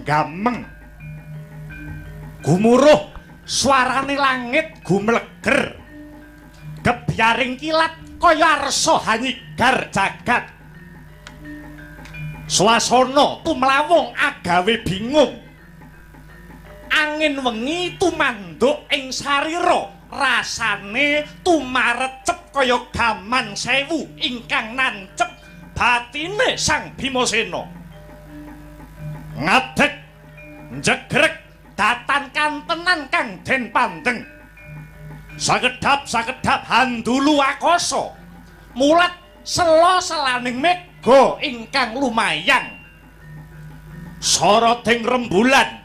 gameng. Gumuruh suarane langit gumleger. Gebyaring kilat kaya arsa hanyigar jagat. Swasana tumlawung agawe bingung. Angin wengi tumanduk ing sarira, rasane tumarecep kaya gaman sewu ingkang nancep batine Sang Bimasena. Ngadeg njegrek datan kantenan kang den pandeng. Sakedhap-sakedhap handulu akasa mulat sela-selaning mega ingkang lumayang. Soroting rembulan,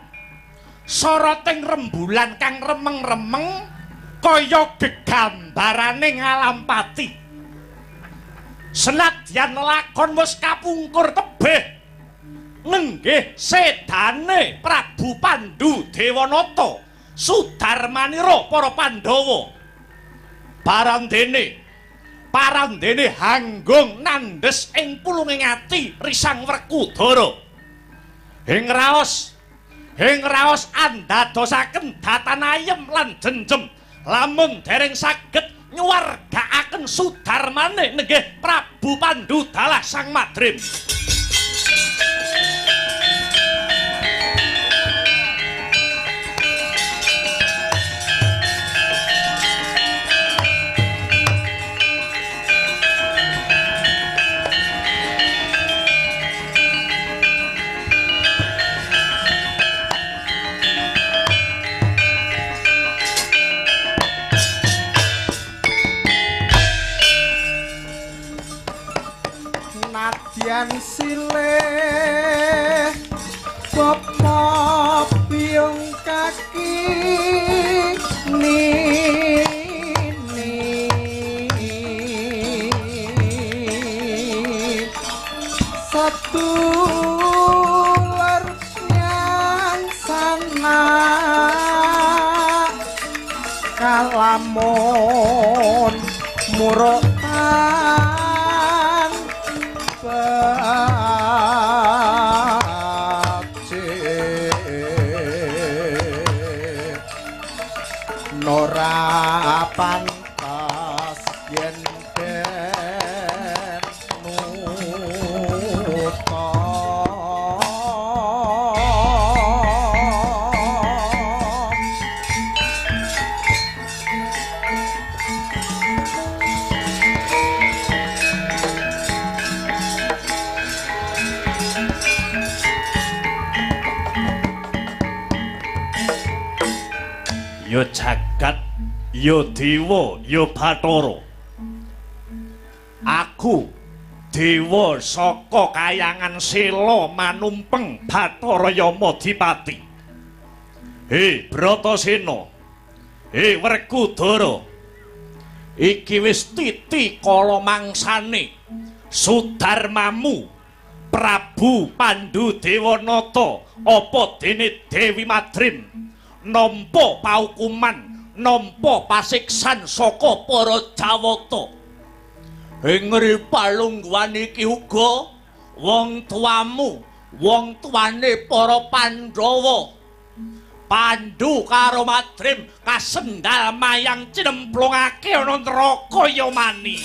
soroting rembulan kang remeng-remeng kaya gegambarane ngalam pati. Senadyan lakon wis kapungkur tebih, nenggih sedane Prabu Pandu Dewanata Sudarmanira para Pandhawa. Parandene hanggung nandhes ing pulunging ati Risang Werkudara. Ing raos andadosaken datan ayem lan jenjem lamun dereng saged nyuwargaaken sudarmane nenggih Prabu Pandu dalah Sang Madrim. Nadyan silih bapa biyung kaki nini sedulur nyang sana kalamun muruk ora pantas yen den nuta. Yo jagat, yo dewa, yo bathara. Aku dewa saka kayangan Sela manumpeng Bathara Yamadipati. He Bratasena, he Werkudara, iki wis titi kala mangsane sudarmamu Prabu Pandu Dewanata apa dene Dewi Madrim nampa paukuman, nampa pasiksan saka para Jawata. Ing palungguhan iki uga wong tuamu, wong tuane para Pandhawa, Pandu karo Madrim kasendal mayang cinemplungake ana neraka Yamani.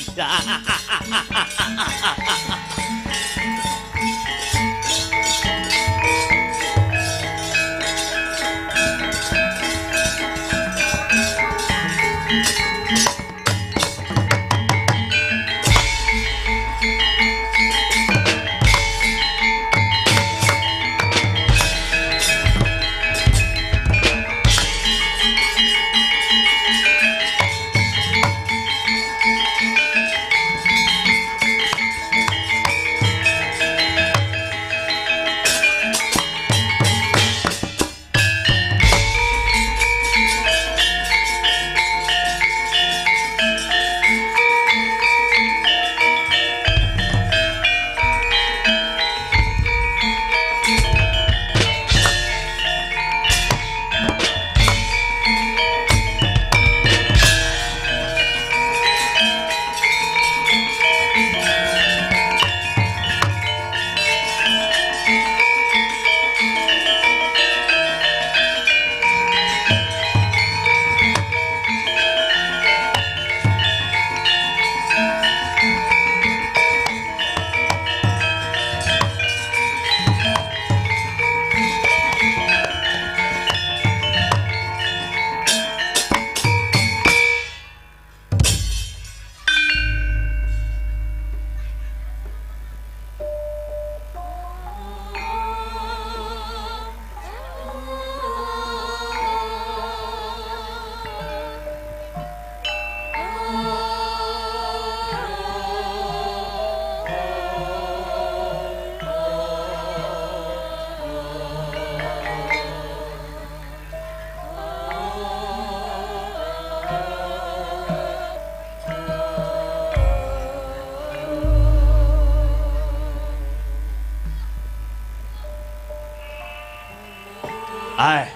Aeh.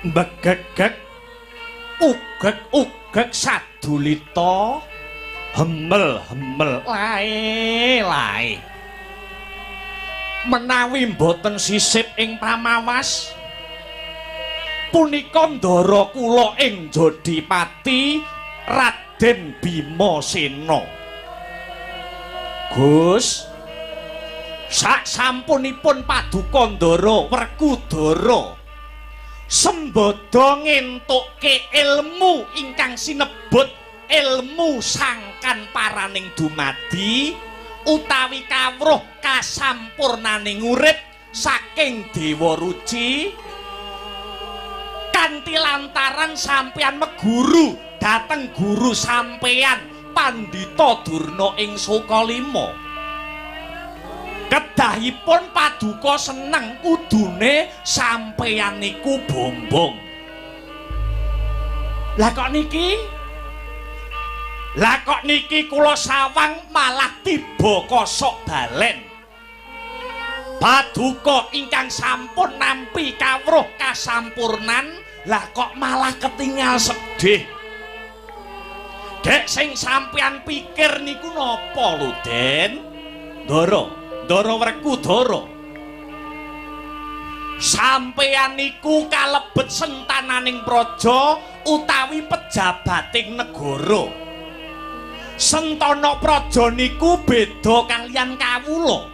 Mbegegeg ugeg-ugeg sadulita hemel-hemel lae-lae. Menawi mboten sisip ing pamawas punika ndara kula ing Jodipati Raden Bimasena. Gus, sak sampunipun paduka ndara Werkudara sembada ngentukke ilmu ingkang sinebut ilmu sangkan paraning dumadi utawi kawruh kasampurnaning urip saking Dewa Ruci kanthi lantaran sampeyan meguru dhateng guru sampeyan Pandhita Durna ing Sukalima. Kedahipun paduka seneng kudune sampeyan niku bombong. Lah kok niki? Lah kok niki kula sawang malah tiba kosok balen. Paduka ingkang sampun nampi kawruh kasampurnan, lah kok malah ketinggal sedih. Dek sing sampeyan pikir niku napa lho, Den? Ndara, Ndara Werkudara. Sampeyan niku kalebet sentananing praja utawi pejabating negara. Sentana praja niku beda kaliyan kawula.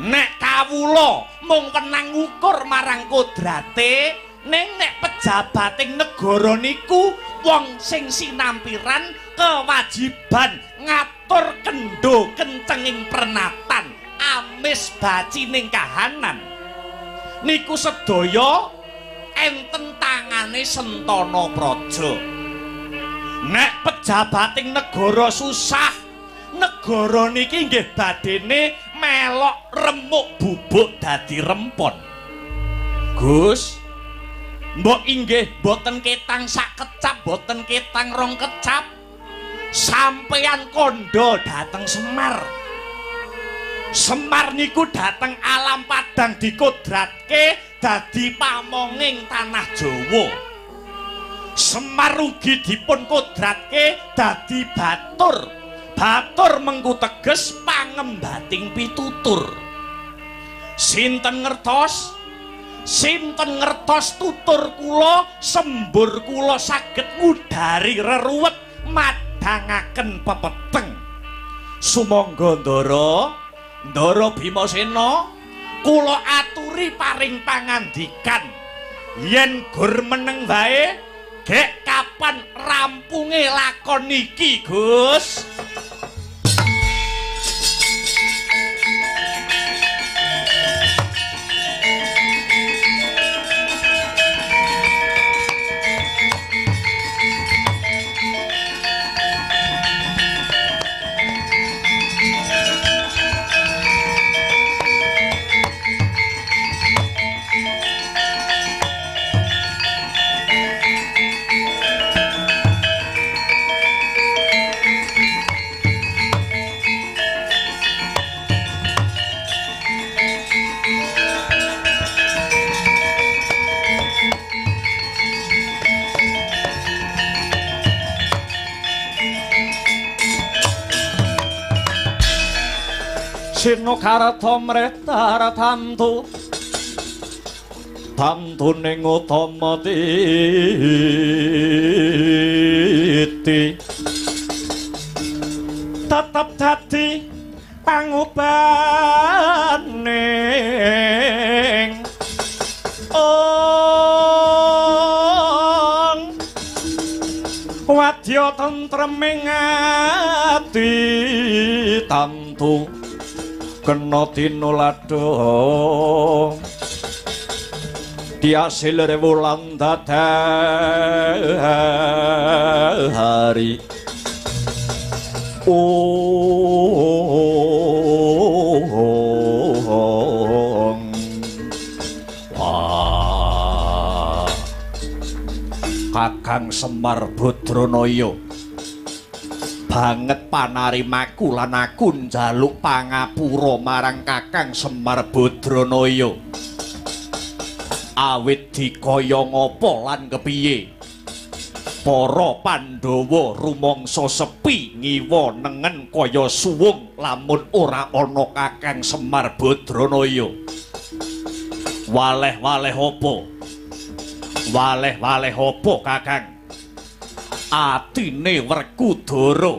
Nek kawula mung wenang ngukur marang kodrate, ning nek pejabating negara niku wong sing sinampiran kewajiban ngatur kendho kencenging pernatan amis bacining kahanan niku sedaya enten tangane Sentana Praja. Nek pejabating negara susah, negara niki nggih badene melok remuk bubuk dadi rempon. Gus, mbok inggih boten ketang sak kecap, boten ketang rong kecap. Sampeyan kandha dhateng Semar. Semar niku dhateng alam padang dikodratke dadi pamonging tanah Jawa. Semar ugi dipun kodratke dadi batur. Batur mengku teges pangembating pitutur. Sinten ngertos? Sinten ngertos tutur kula, sembur kula saged ngudari reruwet madangaken pepeteng. Sumangga Ndara, Ndara Bimasena, kula aturi paring pangandikan yen gur meneng wae gek kapan rampunge lakon iki, Gus? Sirna karata mretar tamtu tamtuning utama titi tetep dadi pangubaning ong wadya tentreming ati tamtu kena tinuladha diasil rewulan dadari ong wah Kakang Semar Badranaya banget panarimaku lan aku njaluk pangapura marang Kakang Semar Badranaya. Awit dikaya ngapa lan kepiye? Para Pandhawa rumangsa sepi ngiwa nengen kaya suwung lamun ora ana Kakang Semar Badranaya. Waleh-waleh apa? Waleh-waleh apa Kakang? Atine Werkudara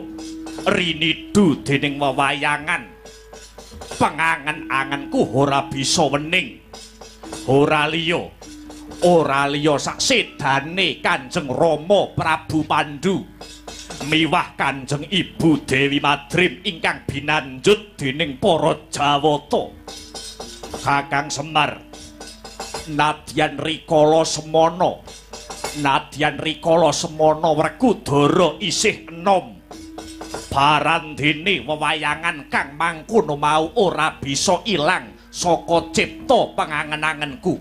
rinidu dening wewayangan. Pengangen-angenku ora bisa wening. Ora liya, ora liya sak sedane Kanjeng Rama Prabu Pandu miwah Kanjeng Ibu Dewi Madrim ingkang binanjut dening para Jawata. Kakang Semar, nadyan rikala semana, nadyan rikala semana Werkudara isih enom. Barandene wewayangan kang mangkono mau ora bisa ilang saka cipta pengangen-angenku.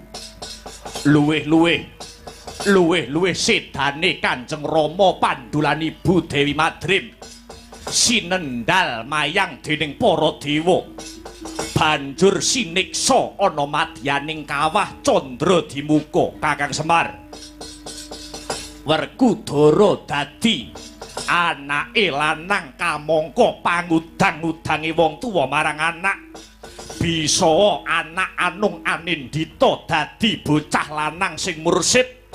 Luwih-luwih, luwih-luwih sedane Kanjeng Rama Pandu lan Ibu Dewi Madrim sinendal mayang dening para dewa, banjur siniksa ana madyaning kawah Candra Dimuka. Kakang Semar, Werkudara dadi anake lanang kamangka pangudang-udange wong tuwa marang anak. Bisa anak anung anindita dadi bocah lanang sing mursid,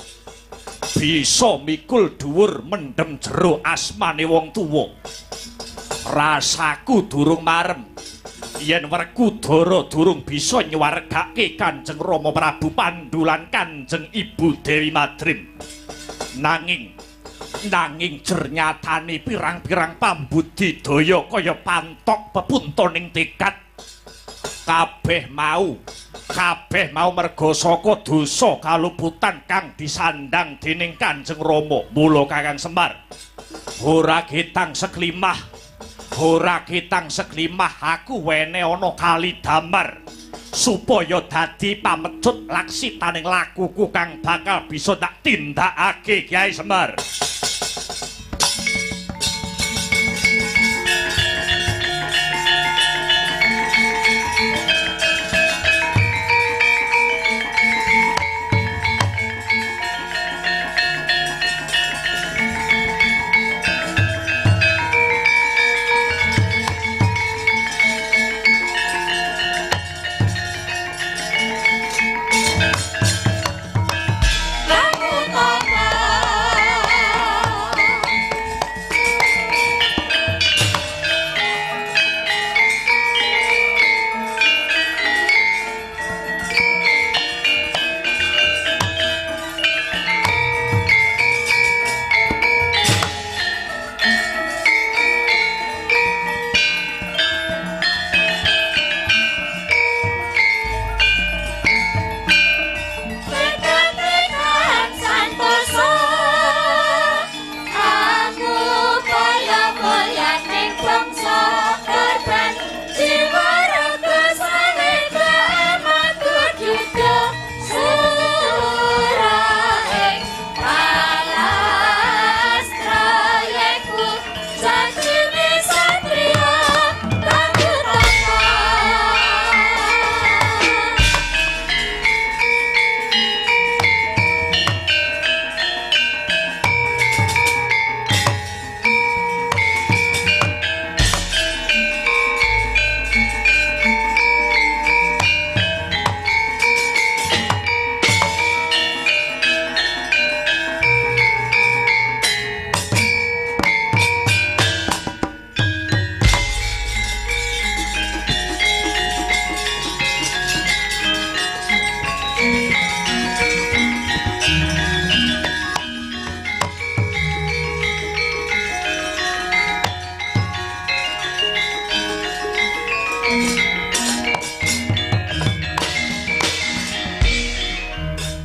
bisa mikul dhuwur mendem jero asmane wong tuwa. Rasaku durung marem yen Werkudara durung bisa nyuwargake Kanjeng Rama Prabu Pandu lan Kanjeng Ibu Dewi Madrim. Nanging nanging jernyatane pirang-pirang pambudidaya kaya pantok pepuntoning tekad. Kabeh mau merga saka dosa kaluputan kang disandang dening Kanjeng Rama. Mula Kakang Semar, ora ketang seklimah, ora ketang seklimah aku wene ana kali damar supaya dadi pamecut laksitaning lakuku kang bakal bisa tak tindakake. Kyai Semar.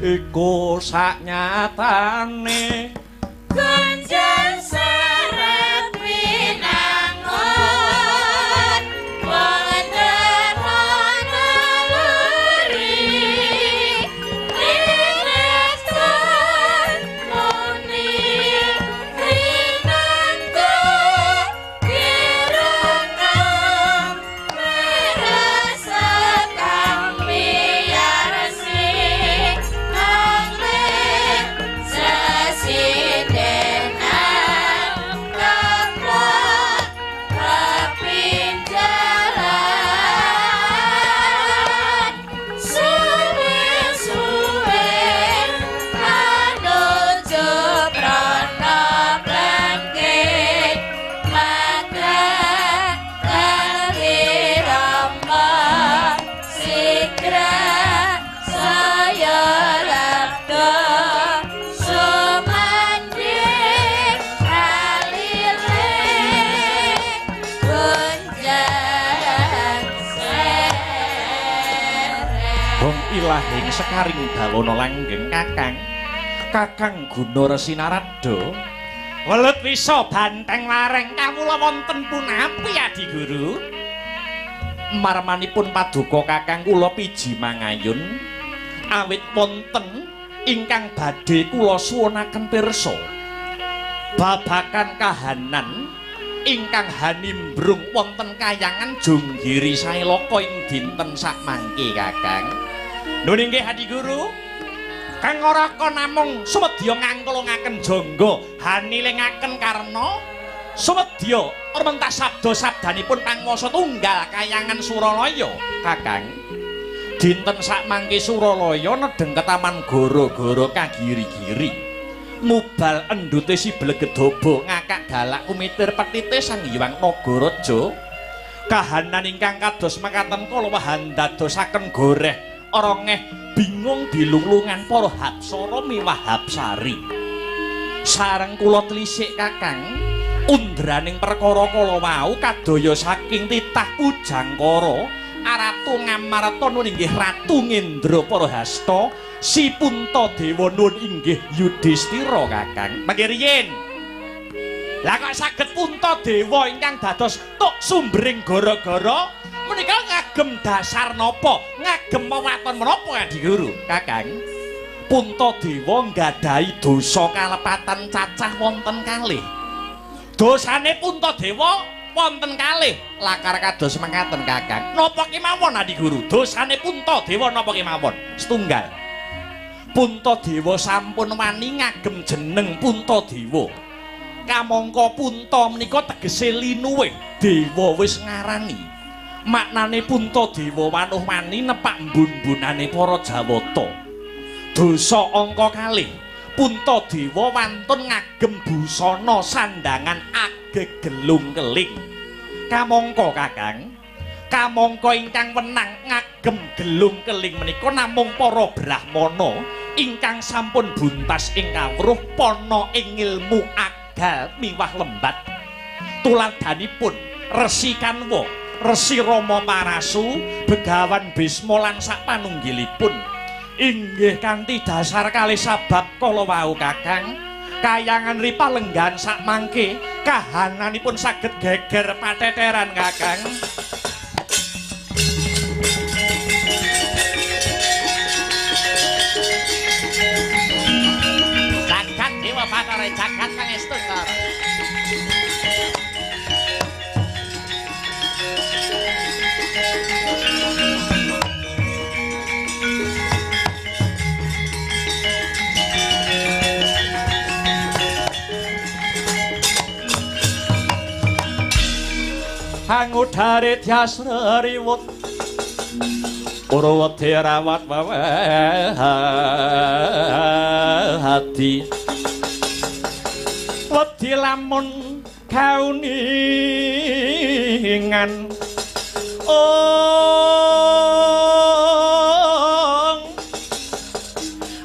Iku saknyatane ganjen seret winangun wonten naluri rineksan muni rinangga kirungan meresekang miyarsi. Wilahing sekaring bawana langgeng Kakang. Kakang Guna Resi Narada. Welut wisa banteng lareng kawula wonten punapi Adi Guru. Marmanipun paduka Kakang kula piji mangayun awit wonten ingkang badhe kula suwunaken pirsa babakan kahanan ingkang hanimbrung wonten kayangan Jonggiri Sailaka ing dinten sakmangke Kakang. Nun inggih Adi Guru. Kang Raka namung sumedya ngangklungaken jangga hanilingaken karna sumedya rumentas sabda-sabdanipun panguwasa tunggal kayangan Suralaya Kakang. Dinten sakmangke Suralaya nedheng ketaman goro-goro kagiri-giri mubal endhute si blegedaba ngakak galak kumitir petite Sang Hyang Nagaraja. Kahanan ingkang kados mekaten kala wahandadosaken goreh orongeh bingung dilunglungan para hapsara miwah hapsari. Sareng kula tlisik Kakang, undraning perkara kala wau kadaya saking titah Pujangkara Aratu Ngamarta nun inggih Ratu Ngendra Parahasta si Puntadewa nun inggih Yudhistira Kakang. Mangke riyin. Lah kok saged Puntadewa ingkang dados tuk sumbering gara-gara menika ngagem dasar napa? Ngagem wewaton menapa Adi Guru? Kakang, Puntadewa nggadahi dosa kalepatan cacah wonten kalih. Dosane Puntadewa wonten kalih lakar kados mekaten Kakang. Napa kemawon Adi Guru? Dosane Puntadewa napa kemawon? Setunggal. Puntadewa sampun wani ngagem jeneng Puntadewa. Kamangka punta menika tegese linuwih, dewa wis ngarani. Maknane Puntadewa wanuh wani nepak mbun-mbunane para Jawata. Dosa angka kalih, Puntadewa wantun ngagem busana sandangan agegelung keling. Kamangka Kakang, kamangka ingkang wenang ngagem gelung keling menika namung para brahmana ingkang sampun buntas ing kawruh pana ing ilmu agal miwah lembat. Tuladhanipun Resi Kanwa, Resi Rama Parasu, Begawan Bisma lan sapanunggilipun. Inggih kanthi dasar kalih sabab kala wau Kakang, kayangan ripalenggahan sakmangke kahananipun saged geger pateteran Kakang. Jagat Dewa Bathara jagat pangestu Kara. Angudare tyasra riwut Purwati rawat wewehati wedi lamun kauningan ong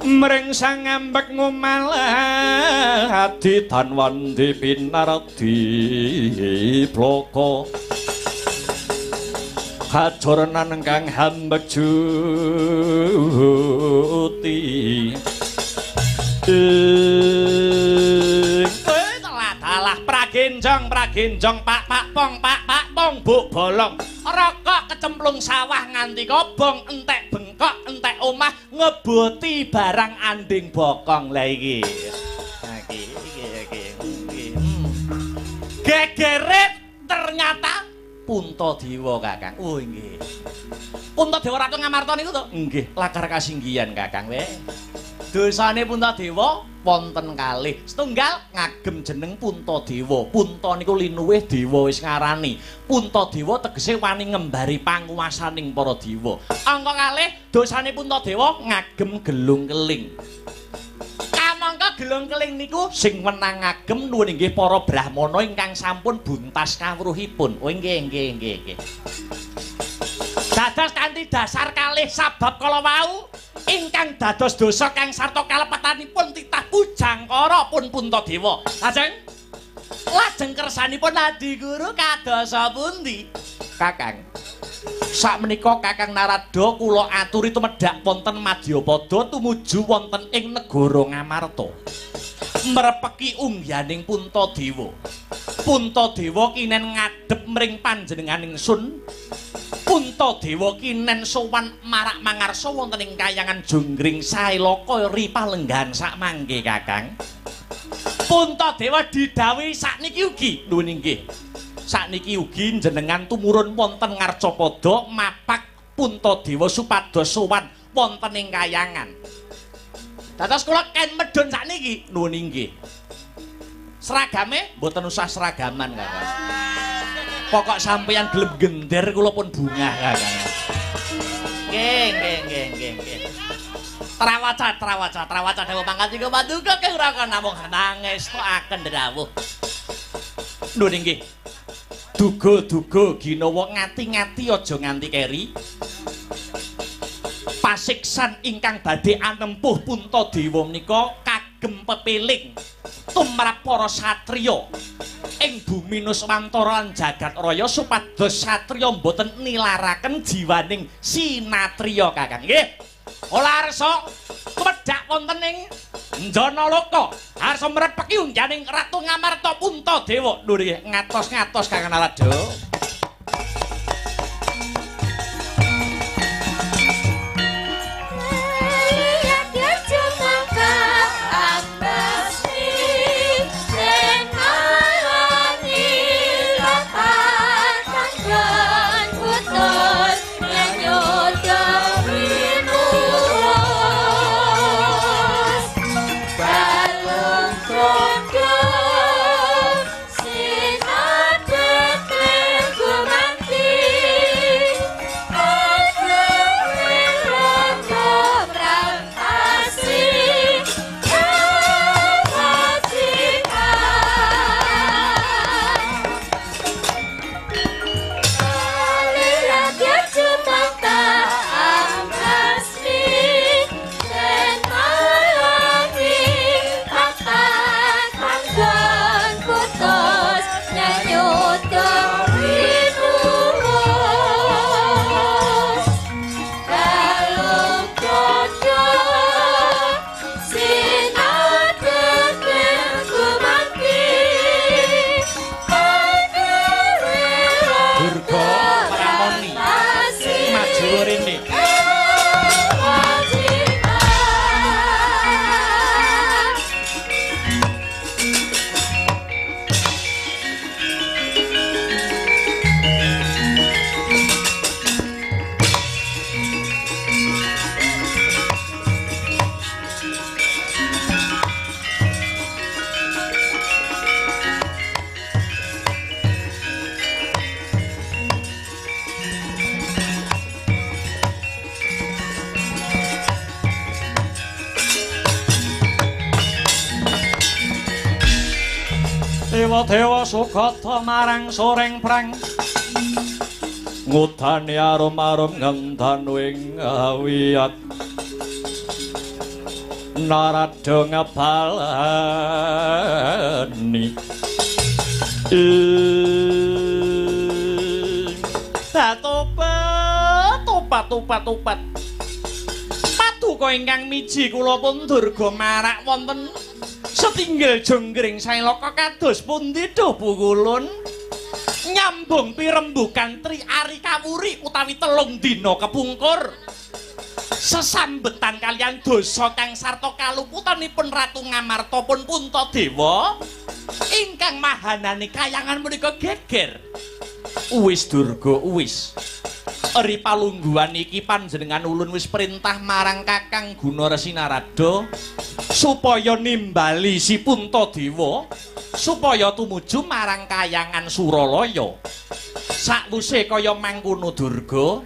mring sang ambek ngumaladi tan wandi pinardi bloko kajornan kang hambek juti. Dalah pragenjong pragenjong pak pak pong pak pak pong buk bolong rokok kecemplung sawah nganti kobong entek bengkok entek omah ngeboti barang anding bokong. Lah iki iki iki iki gegere ternyata Puntadewa Kakang. Oh nggih. Puntadewa Ratu Ngamarta niku to? Nggih, lakar kasinggihan Kakang we. Dosane Puntadewa wonten kalih. Setunggal ngagem jeneng Puntadewa. Punta niku linuwih dewa wis ngarani. Puntadewa tegese wani ngembari panguwasaning para dewa. Angka kalih dosane Puntadewa ngagem gelung keling. Kamangka gelung keling niku sing wenang ngagem nuwun inggih para brahmana ingkang sampun buntas kawruhipun. Oh nggih nggih nggih nggih. Dados kanthi dasar kalih sabab kala wau ingkang dados dosa kang sarta kalepetanipun titah Pujangkara pun Puntadewa. Lajeng lajeng kersanipun Adi Guru kadosa pundi? Kakang. Sakmenika Kakang Narada kula aturi tumedhak wonten Madyapada tumuju wonten ing negara Ngamarta. Mrepeki ungganing Puntadewa. Puntadewa kinen ngadhep mring panjenenganing sun. Puntadewa kinen sowan marak mangarsa wonten ing kayangan Jonggring Sailaka ri palenggahan sakmangke Kakang. Puntadewa didhawuhi sakniki ugi. Nuwun inggih. Sakniki ugi jenengan tumurun wonten Ngarcapada mapak Puntadewa supados sowan wonten ing kayangan. Dados kula ken medhun sakniki. Nuwun inggih. Seragame mboten usah seragaman Kakang. Pokok sampeyan gelem gender kula pun bungah Kakang. Nggih, nggih, nggih, nggih, nggih. Trawaca, trawaca, trawaca dewa pangandika paduka keng raka namung nangestokaken dawuh. Nuwun inggih. Duga-duga ginawa ngati-ngati aja nganti keri. Pasiksan ingkang badhe anempuh Puntadewa menika kagem pepiling tumrap para satriya ing bumi Nuswantara lan jagat raya supados satriya mboten nilaraken jiwaning sinatriya Kakang. Nggih. Ola arsa tumedhak wonten ing Njanaloka arsa mrepeki ungganing Ratu Ngamarta Puntadewa. Lho nggih, ngatos-ngatos Kakang Narada. Dewa-dewa sugata marang soreng prang ngudane arum-arum ngendan ing awiyat Narada ngebalani Datopat topat topat topat paduka ingkang miji kula pun durga marak wonten setinggil Jonggring Sailaka kados pundi duh pukulun nyambung pirembugan Tri Ari Kawuri utawi 3 dina kepungkur sesambetan kalian dosa kang sarta kaluputanipun Ratu Ngamarta pun Puntadewa ingkang mahanani kayangan menika geger. Wis Durga wis. Ri palungguhan iki panjenengan ulun wis perintah marang Kakang Guna Resi Narada supaya nimbali si Puntadewa supaya tumuju marang kayangan Suralaya. Sakwise kaya mangkono Durga,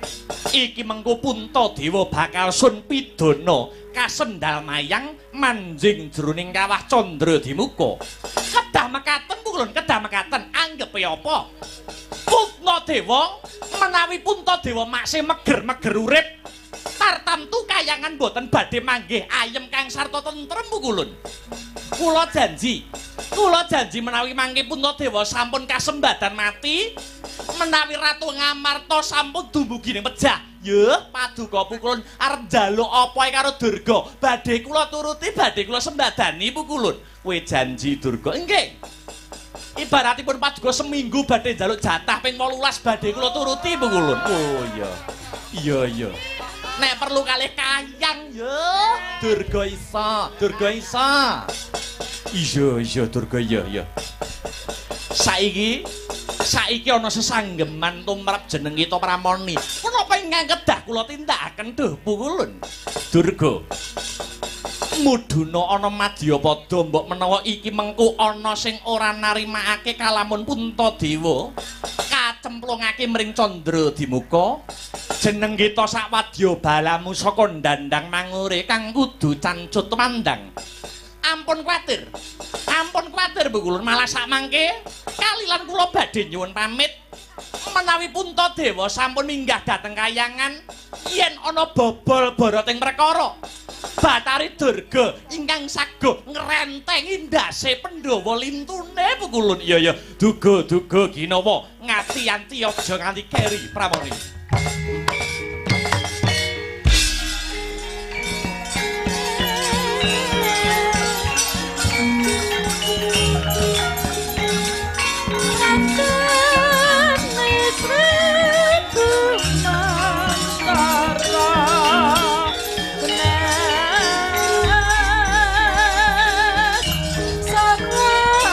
iki mengko Puntadewa bakal sun pidana kasendal mayang manjing jroning kawah Candra Dimuka. Kedah mekaten pukulun, kedah mekaten anggepe apa? Puntadewa menawi Puntadewa maksih meger-meger urip tartamtu kayangan boten badhe manggih ayem kang sarta tentrem pukulun. Kula janji menawi mangke Puntadewa sampun kasembadan mati, Menawi Ratu Ngamarta sampun dumugi ning pejah. Ya, paduka Pukulun arep njaluk apa ae karo Durga. Badhe kula turuti, badhe kula sembadani Pukulun. Kowe janji Durga. Nggih. Ibaratipun paduka seminggu badhe njaluk jatah ping 18 badhe kula turuti Pukulun. Oh iya. Iya iya. Nek perlu kalih kayang ya, Durga isa, Durga isa. Iya iya Durga iya iya. Saiki saiki ana sesanggeman tumrap jeneng kita Pramoni. Punapa ingkang kedah kula tindakaken duh Pukulun? Durga. Mudhuna ana madyapada mbok menawa iki mengku ana sing ora narimakake kalamun Puntadewa kacemplungake mring Candra Dimuka. Jeneng kita sakwadya balamu saka ndandang mangure kang kudu cancut tumandang. Ampun kuwatir. Ampun kuwatir Pukulun, malah sakmangke kalilan kula badhe nyuwun pamit. Menawi Puntadewa sampun minggah dhateng kayangan yen ana bobol barating perkara Bathari Durga ingkang saguh ngrentengi ndase Pandhawa lintune Pukulun. Iya iya, duga duga ginawa ngati-ati aja nganti keri Pramoni. Sangwatara.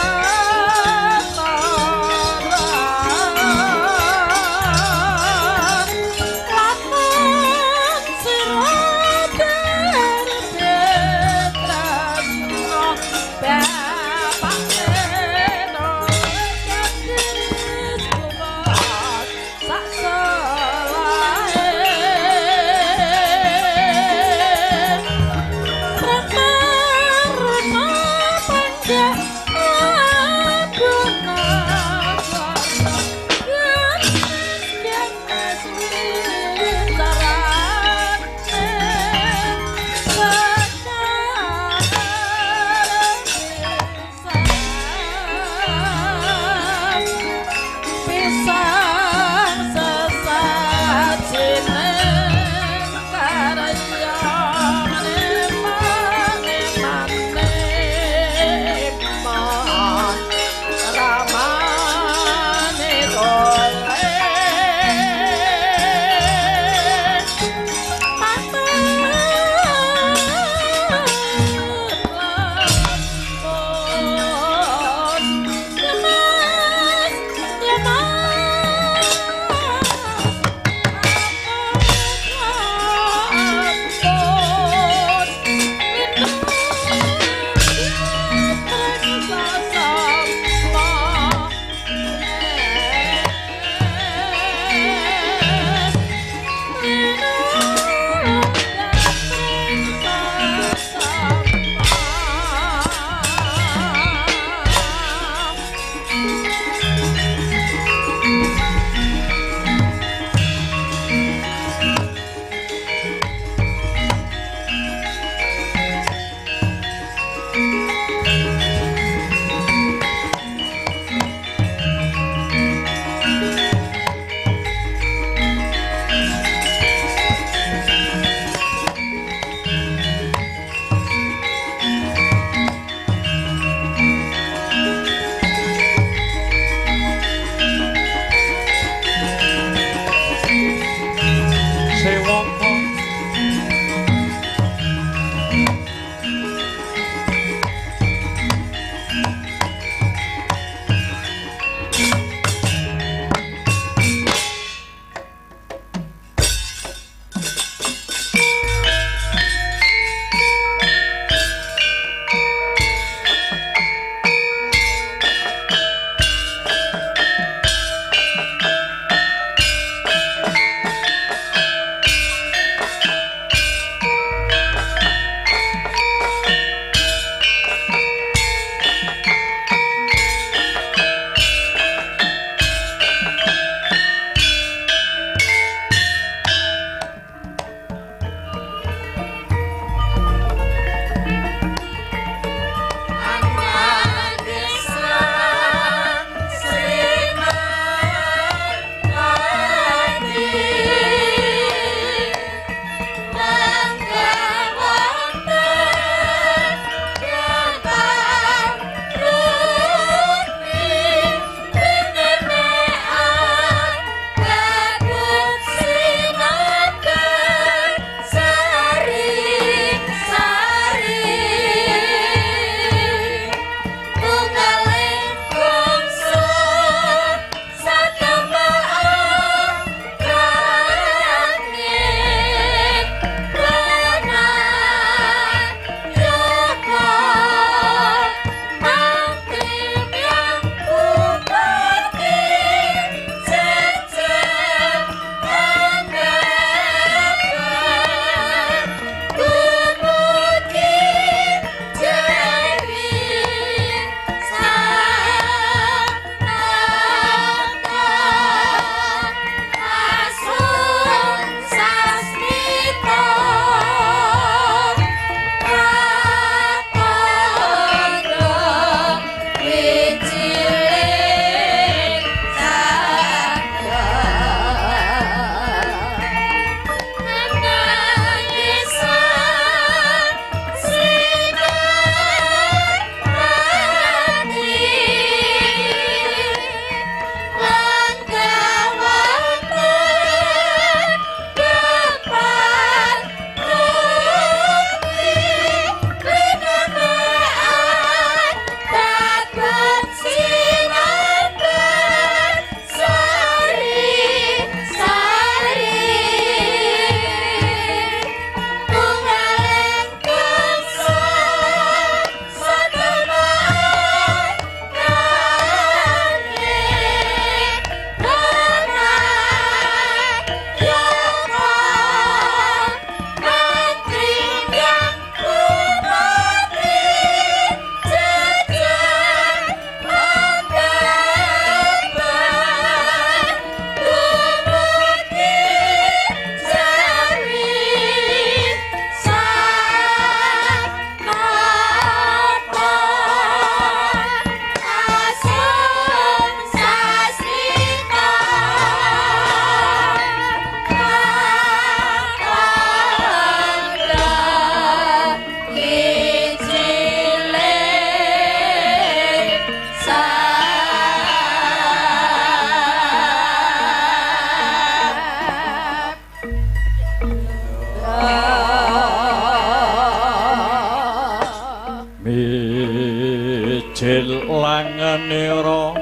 Wijil langenira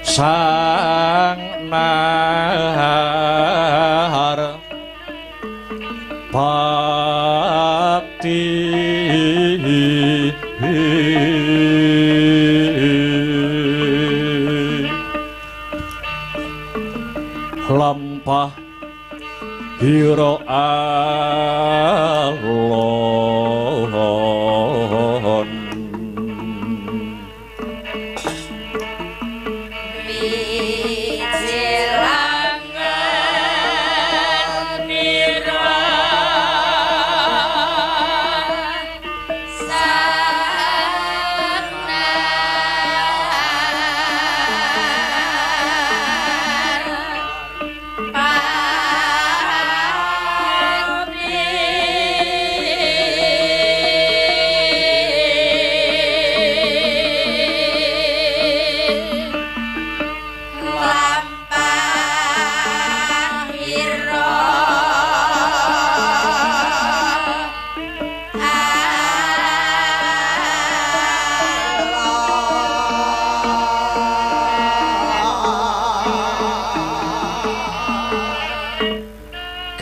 sang nahar pati lampah hira alon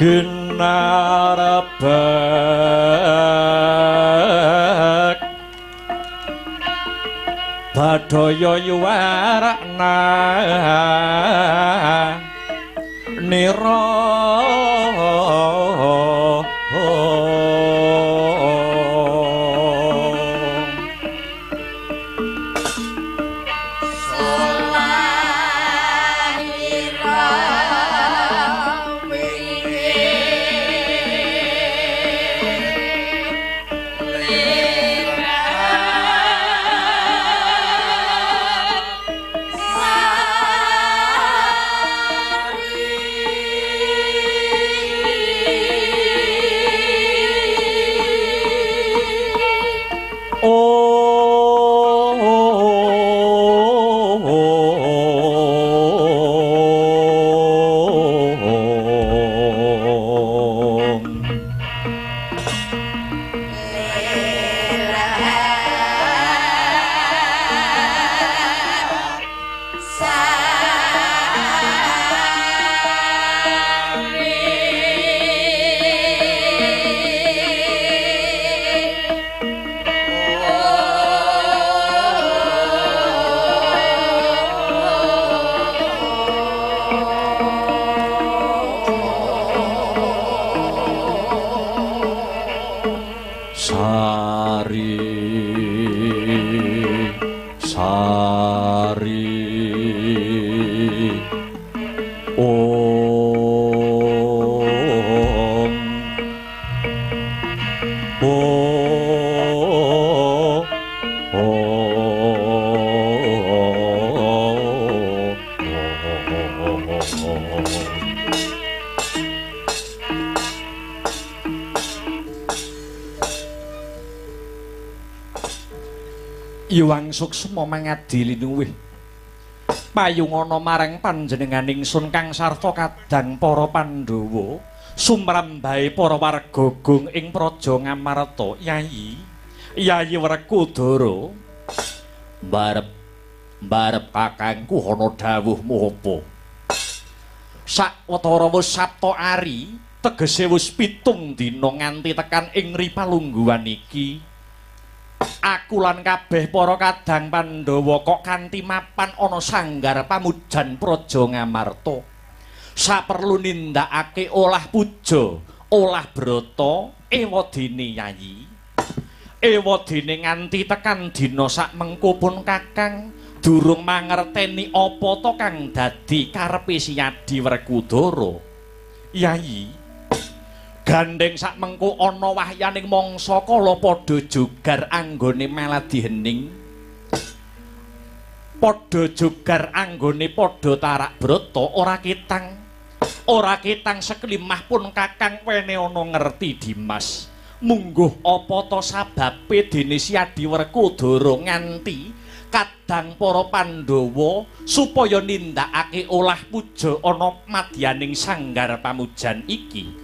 Ginarabek badaya yuwarakna nira Iwang suksma mangadi linuwih payungana marang panjenengan ingsun kang sarta kadang para Pandhawa sumrambahe para warga gung ing praja Ngamarta. Yayi Yayi Werkudara mbarep mbarep kakangku ana dawuhmu apa? Sawetara wis Sabta Ari tegese wis 7 dina nganti tekan ing ripalungguhan iki. Aku lan kabeh para kadang Pandhawa kok kanthi mapan ana sanggar pamujan praja Ngamarta. Saperlu nindakake olah puja, olah brata, ewadene Yayi. Ewadene nganti tekan dina sakmengko pun kakang durung mangerteni apa to kang dadi karepe Siyadi Werkudara. Yayi, gandeng sakmengko ana wahyaning mangsa kala padha jogar anggone maladi hening, padha jogar anggone padha tarak brata, ora ketang seklimah pun kakang wene ana ngerti Dimas. Mungguh apa to sababe dene Siyadi Werkudara nganti kadang para Pandhawa supaya nindakake olah puja ana madyaning sanggar pamujan iki.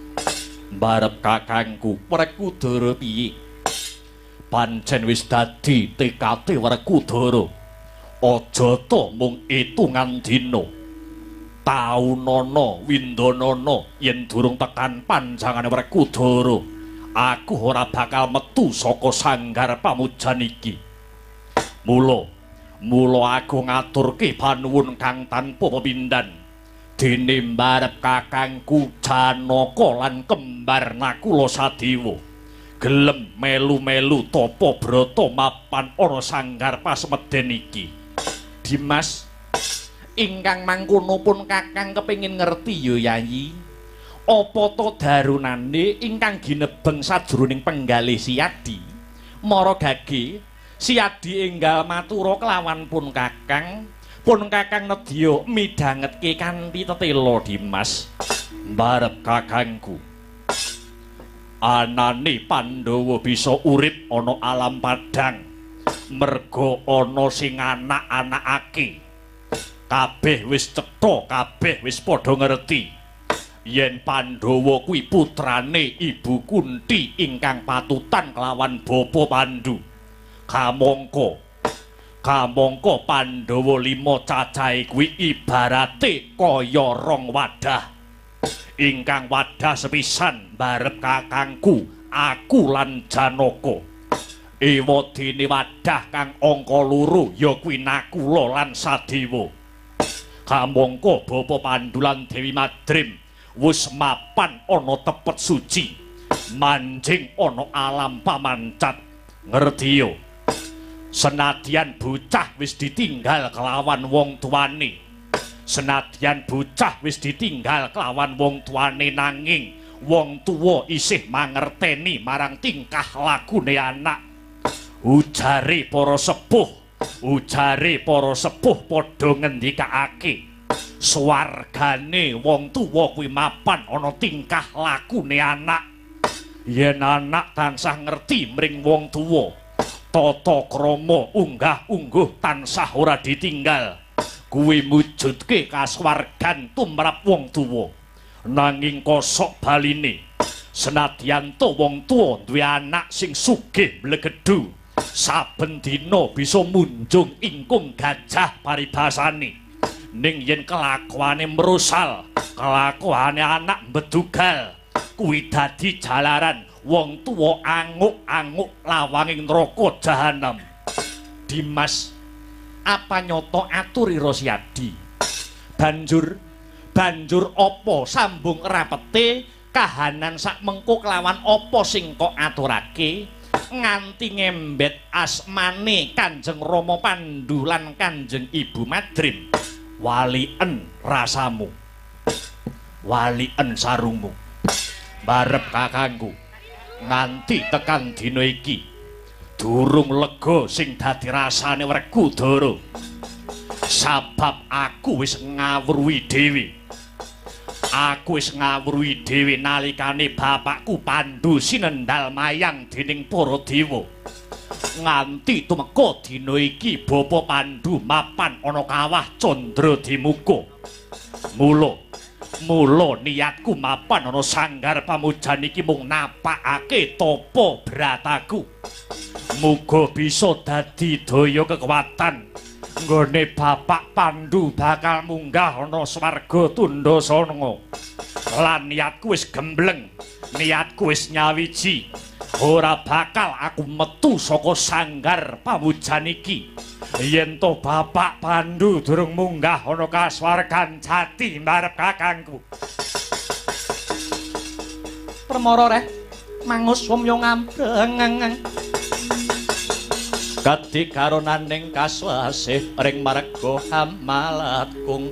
Mbarep kakangku Werkudara piye? Pancen wis dadi tekate Werkudara. Aja ta mung itungan dina. Taunana windanana yen durung tekan panjangane Werkudara, aku ora bakal metu saka sanggar pamujan iki. Mula aku ngaturke panuwun kang tanpa pepindhan. Dene mbarep kakangku Janaka lan kembar Nakula Sadewa gelem melu-melu tapa brata mapan ana sanggar pasemeden iki. Dimas, ingkang mangkono pun kakang kepengin ngerti ya Yayi. Apa to darunane ingkang ginebeng sajroning penggalih Siyadi? Mara gage Siyadi enggal matura kelawan pun kakang. Pun kakang nedya midhangetke kanthi tetela Dimas. Mbarep kakangku, anane Pandhawa bisa urip ana alam padhang merga ana sing anak-anakake. Kabeh wis cetha, kabeh wis padha ngerti yen Pandhawa kuwi putrane Ibu Kunti ingkang patutan kelawan Bapa Pandu. Kamangka Pandhawa 5 cacahe kuwi ibarate kaya rong wadah. Ingkang wadah sepisan mbarep kakangku, aku lan Janaka. Ewadene wadah kang angka 2 ya kuwi Nakula lan Sadewa. Kamangka Bapa Pandu lan Dewi Madrim wis mapan ana tepet suci, manjing ana alam pamancat. Ngerti yo? Senadyan bocah wis ditinggal kelawan wong tuane, senadyan bocah wis ditinggal kelawan wong tuane, nanging wong tuwa isih mangerteni marang tingkah lakune anak. Ujare para sepuh, ujare para sepuh padha ngendikake swargane wong tuwa kuwi mapan ana tingkah lakune anak. Yen anak tansah ngerti mring wong tuwa, tata krama unggah-ungguh tansah ora ditinggal, kuwi mujudke kasuwargan tumrap wong tuwa. Nanging kosok baline, senadyan to wong tuwa duwe anak sing sugih mlegedhu, saben dina bisa munjung ingkung gajah paribasane, ning yen kelakuane mrosal, kelakuane anak mbedugal, kuwi dadi jalaran wong tuwa anguk-anguk lawanging neraka jahanam. Dimas, apa nyoto aturira Siyadi? Banjur apa sambung rapete kahanan sak mengko kelawan apa sing kok aturake nganti ngembet asmane Kanjeng Rama Pandu lan Kanjeng Ibu Madrim? Walien rasamu, walien sarungmu, barep kakangku nganti tekan dina iki durung lega sing dadi rasane Werkudara. Sabab aku wis ngawruhi dhewe. Aku wis ngawruhi dhewe nalikane bapakku Pandu sinendal mayang dening para dewa. Nganti tumeka dina iki Bapa Pandu mapan ana kawah Candradimuka. Mula niatku mapan ana sanggar pamujan iki mung napakake tapa brataku. Muga bisa dadi daya kekuatan nggone Bapak Pandu bakal munggah ana swarga Tundasana. Lan niatku wis gembleng, niatku wis nyawiji, ora bakal aku metu saka sanggar pamujan iki yen to Bapak Pandu durung munggah ana kasuwargan jati marep kakangku. Permara reh mangus wong ngambreng kadikaronaning kaswasih ring marga hamalatkung.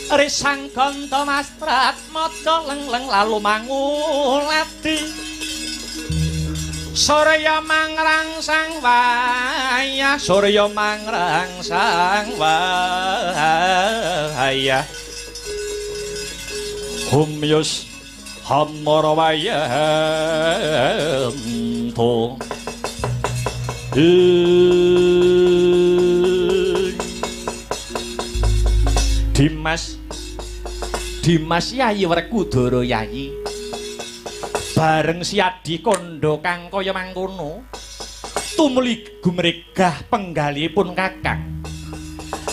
Risang ganta mastrat maca leng-leng lalu manguladi. Surya mangrangsang wayah, surya mangrangsang wayah. Humyus hamara wayanto. Dimas, Dimas Yayi Werkudara Yayi. Bareng Siadi kandha kang kaya mangkono, tumuli gumregah penggalihipun Kakang.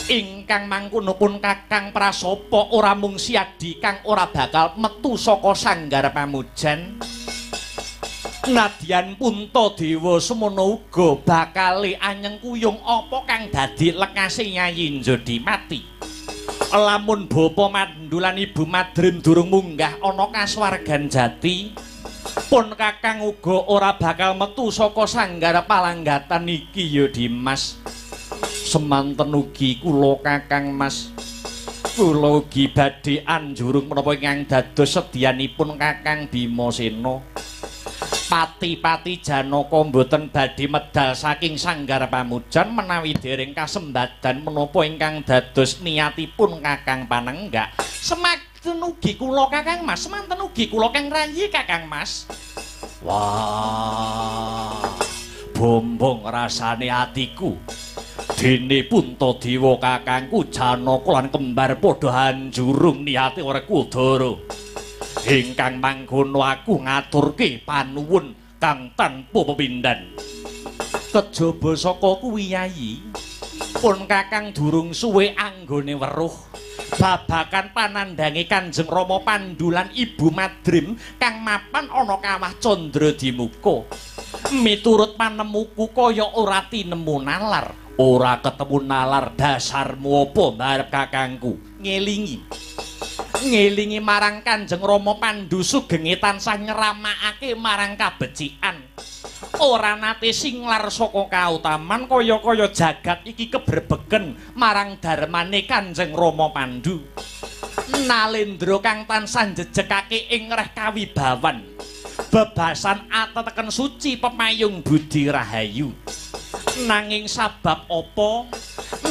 Ingkang mangkono pun Kakang prasapa ora mung Siadi kang ora bakal metu saka sanggar pamujan. Nadyan Puntadewa semono uga bakale anyengkuyung apa kang dadi lekase Yayi Njodimati. Lamun Bapa Pandu lan Ibu Madrim durung munggah ana kasuwargan jati, pun Kakang uga ora bakal metu saka sanggar palanggatan iki ya Dimas. Semanten ugi kula Kakang Mas, kula ugi badhe anjurung menapa ingkang dados sedyanipun Kakang Bimasena. Pati-pati Janaka mboten badhe medal saking sanggar pamujan menawi dereng kasembadan menapa ingkang dados niatipun Kakang Panenggak. Semanten ugi kula Kakang Mas, semanten ugi kula Kang Rayi Kakang Mas. Wah, bombong rasane atiku. Dene Puntadewa kakangku Janaka lan kembar padha anjurung niate Werkudara. Ingkang mangkono aku ngaturke panuwun kang tanpa pepindhan. Kejaba saka kuwi Yayi, pun Kakang durung suwe anggone weruh babakan panandhange Kanjeng Rama Pandu lan Ibu Madrim kang mapan ana kawah Candradimuka. Miturut panemuku kaya ora tinemu nalar. Ora ketemu nalar dasarmu apa mbarep kakangku? Ngelingi. Ngelingi marang Kanjeng Rama Pandu sugenge tansah nyeramakake marang kabecikan. Ora nate singlar saka kautaman kaya-kaya jagat iki kebrebegen marang darmane Kanjeng Rama Pandu. Nalendra kang tansah njejegake ing reh kawibawan. Bebasan ateteken suci pepayung budi rahayu. Nanging sabab apa?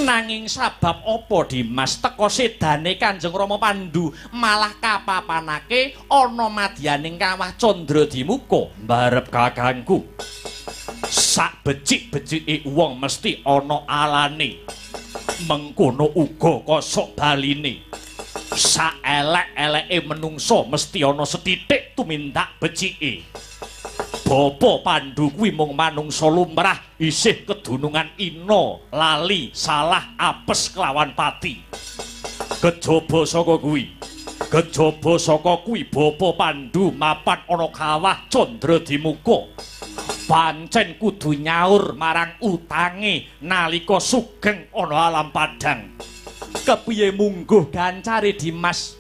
Nanging sabab apa Dimas teka sedane Kanjeng Rama Pandu malah kapapanake ana madyaning kawah Candradimuka mbarep kakangku. Sak becik-becike wong mesti ana alane. Mengkono uga kosok baline. Sak elek-eleke menungso mesti ana sethithik tumindak becike. Bapa Pandu kuwi mung manungsa lumrah isih kedunungan ina, lali, salah, apes kelawan pati. Kejaba saka kuwi, kejaba saka kuwi Bapa Pandu mapan ana kawah Candradimuka. Pancen kudu nyaur marang utange nalika sugeng ana alam padhang. Kepiye mungguh gancare Dimas?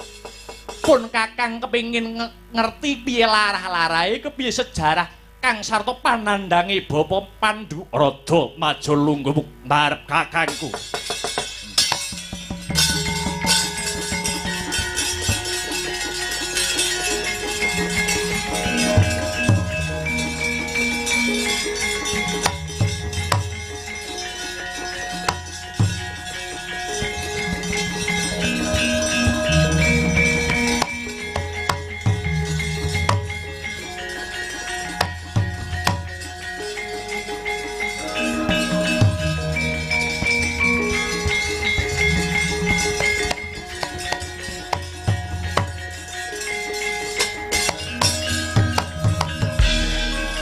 Pun Kakang kepingin ngerti piye larah-larahe, kepiye sejarah kang sarta panandhange Bapa Pandu. Rada maju lungguh mbarep kakangku.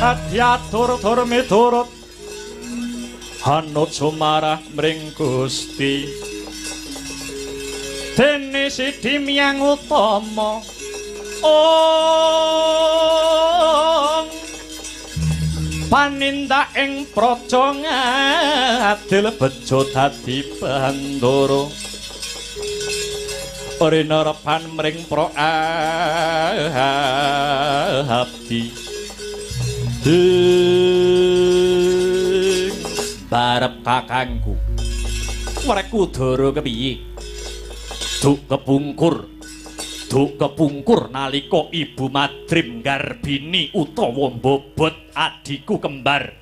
Adyatur tur miturut hanut sumarah mring Gusti. Dene sidi miyang utama ong panindak ing praja ngadil bejo dadi bandara. Rinerepan mring pra abdi. Ding barep kakangku Werkudara kepiye? Duk kepungkur, duk kepungkur nalika Ibu Madrim nggarbini utawa mbobot adhiku kembar.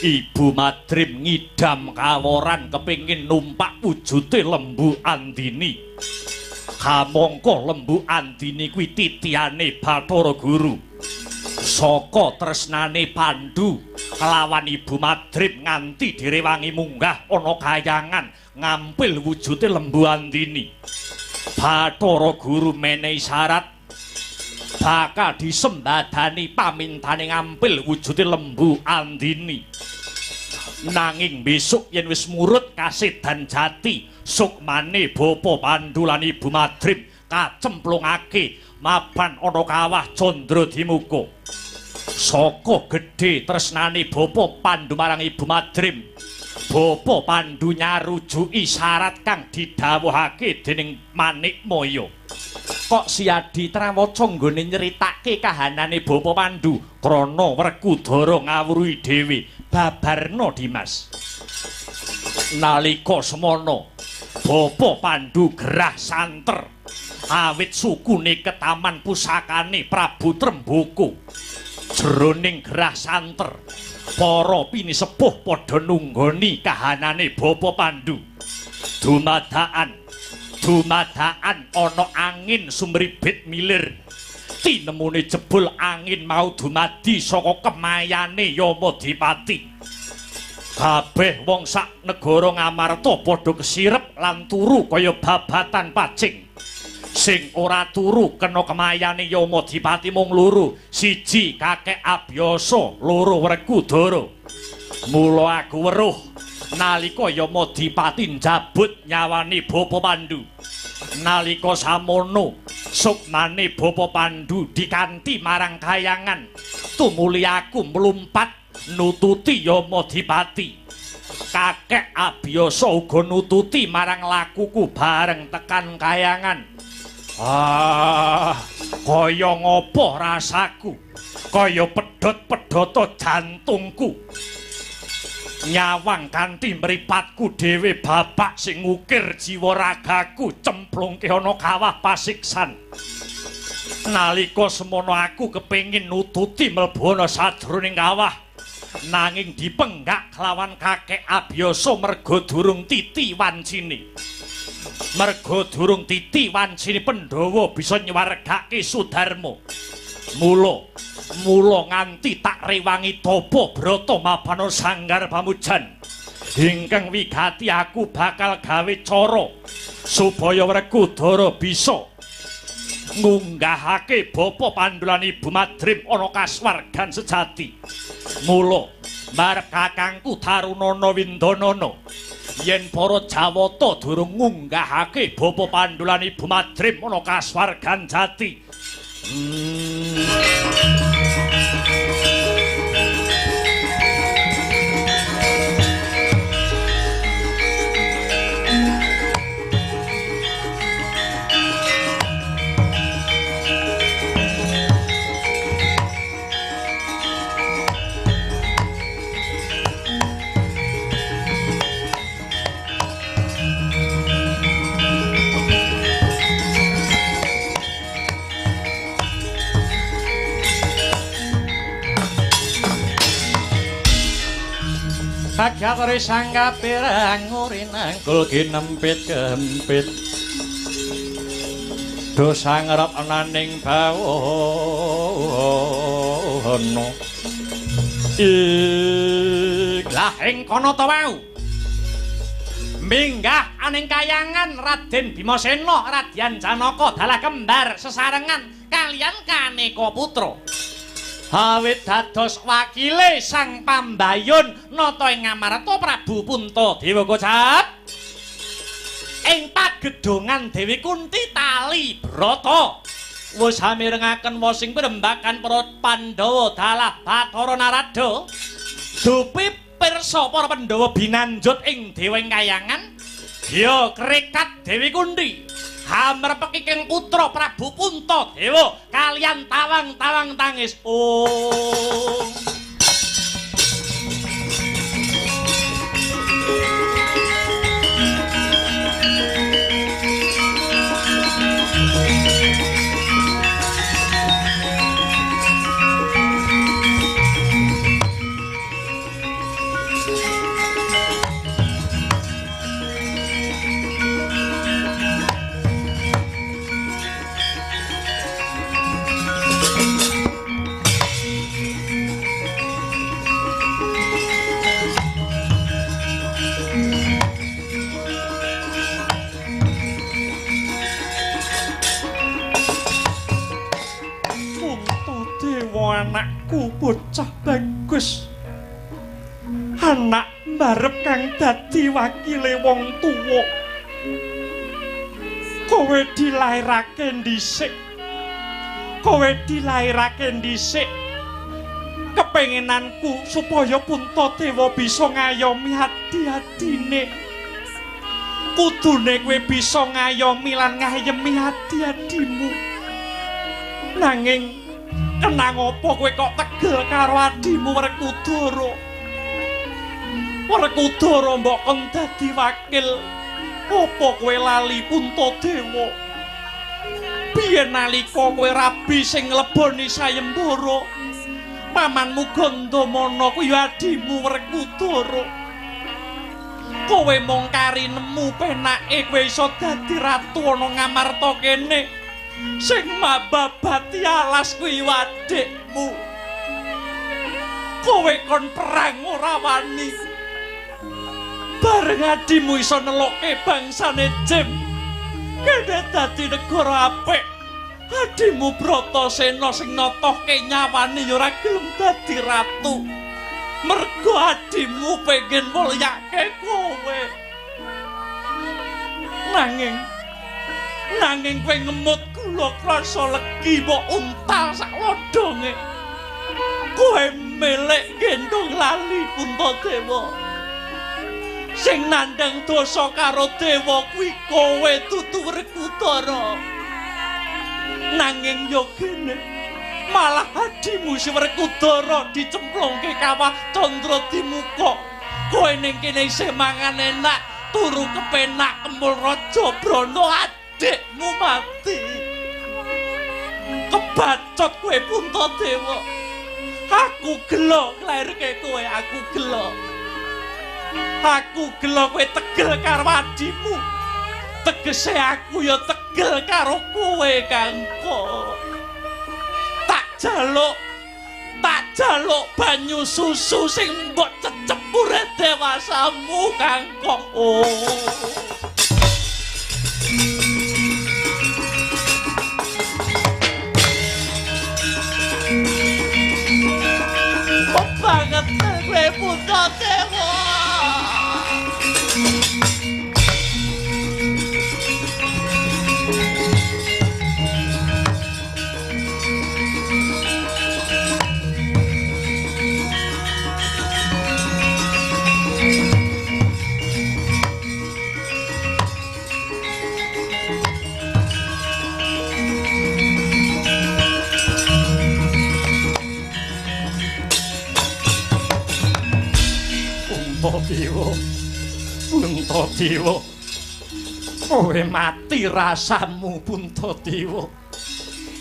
Ibu Madrim ngidam kaworan kepingin numpak wujute Lembu Andini. Kamangka Lembu Andini kuwi titihane Bathara Guru. Saka tresnane Pandu kelawan Ibu Madrim nganti direwangi munggah ana kayangan ngampil wujute Lembu Andini. Bathara Guru menehi syarat Bakal disembadani pamintane ngampil wujude Lembu Andini. Nanging besok yen wis murut kasedan jati, sukmane Bapa Pandu lan Ibu Madrim kacemplungake mapan ana kawah Candra Dimuka. Saka gedhe tresnane Bapa Pandu marang Ibu Madrim, Bapa Pandu nyarujuki syarat kang didhawuhake dening Manikmaya. Kok Siadi trawaca nggone nyeritake kahanane Bapa Pandu krana Werkudara ngawruhi dhewe. Babarna Dimas. Nalika semana Bapa Pandu gerah santer awit sukune ketaman pusakane Prabu Tremboko. Jroning gerah santer para pinisepuh padha nunggoni kahanane Bapa Pandu. Dumadakan ana angin sumribit milir. Tinemune jebul angin mau dumadi saka kemayane Yamadipati. Kabeh wong sak negara Ngamarta padha kesirep lan turu kaya babatan pacing. Sing ora turu kena kemayane Yamadipati mung loro, siji Kakek Abyasa, loro Werkudara. Mula aku weruh nalika Yamadipati njabut nyawane Bapa Pandu. Nalika samono sukmane Bapa Pandu dikanti marang kayangan, tumuli aku mlumpat nututi Yamadipati. Kakek Abyasa uga nututi marang lakuku bareng tekan kayangan. Ah, kaya ngopo rasaku, kaya pedhot-pedhota jantungku. Nyawang kanthi mripatku dhewe bapak sing ngukir jiwa ragaku cemplungke ana kawah pasiksan. Nalika semono aku kepengin nututi mlebu ana sajroning kawah, nanging dipenggak kelawan Kakek Abyasa merga durung titi wancine. Merga durung titi wancine Pandhawa bisa nyuwargake Sudarma. Mula nganti tak rewangi tapa brata mabana sanggar pamujan. Ingkang wigati aku bakal gawe cara supaya Werkudara bisa ngunggahake Bapa Pandu lan Ibu Madrim ana kasuwargan sejati. Mula marep kakangku Tarunana Windanana, yen para Jawata durung ngunggahake Bapa Pandu lan Ibu Madrim ana kasuwargan jati. Kagatore sang kapirang urinangkul kinempit kempit dosa ngrep ananing bawana lah ing kono ta wau minggah aning kayangan Raden Bimasena Radyan Janaka dalah kembar sesarengan kalian kaneka putra. Awit dados wakile Sang Pambayun nata ing Ngamarta Prabu Puntadewa kocap ing pagedhongan Dewi Kunti tali brata wis amirengaken wasing prembakan para Pandhawa dalah Bathara Narada. Dupi pirsa para Pandhawa binanjut ing dewa ing kayangan ya krekat Dewi Kunti hamrepeki keng putra Prabu Puntadewa kalian tawang-tawang tangis. Oh. Anakku bocah bagus. Anak mbarep kang dadi wakile wong tuwa. Kowe dilairake dhisik. Kowe dilairake dhisik. Kepengenanku supaya Puntadewa bisa ngayomi adi-adine. Kudune kowe bisa ngayomi lan ngayemi adi-adimu. Nanging kenang apa kowe kok tegel karo adimu Werkudara? Werkudara mbok kon dadi wakil. Apa kowe lali Puntadewa? Biyen nalika kowe rabi sing ngleboni sayembara, pamanmu Gandamana kuwi adimu Werkudara. Kowe mung kari nemu penake kowe iso dadi ratu ana Ngamarta kene. Sing mababati alas kuwi adikmu. Kowe kon perang ora wani. Bareng adimu iso nelokke bangsane Jem, kene dadi negara apik. Adimu Bratasena sing notohke nyawane ya ora gelem dadi ratu. Mergo adimu pengen mulyake kowe. Nanging kowe ngemut gula krasa legi mbok untal sak lodonge. Kowe melek gendong lali Puntadewa. Sing nandhang dosa karo dewa kuwi kowe dudu Werkudara. Nanging yo kene malah adimu si Werkudara dicemplungke kawah Candradimuka. Kowe ning kene isih mangan enak, turu kepenak kemul Raja Brana, adikmu mati. Kebacot kowe Puntadewa. Aku gelo nglairke kowe, aku gelo. Aku gelo kowe tegel karo adimu. Tegese aku ya tegel karo kowe, Kangko. Tak jaluk banyu susu sing mbok cecep urip dewasamu, Kangko. Oh. Kok banget kowe Puntadewa. Puntadewa, Puntadewa, kowe mati rasamu Puntadewa,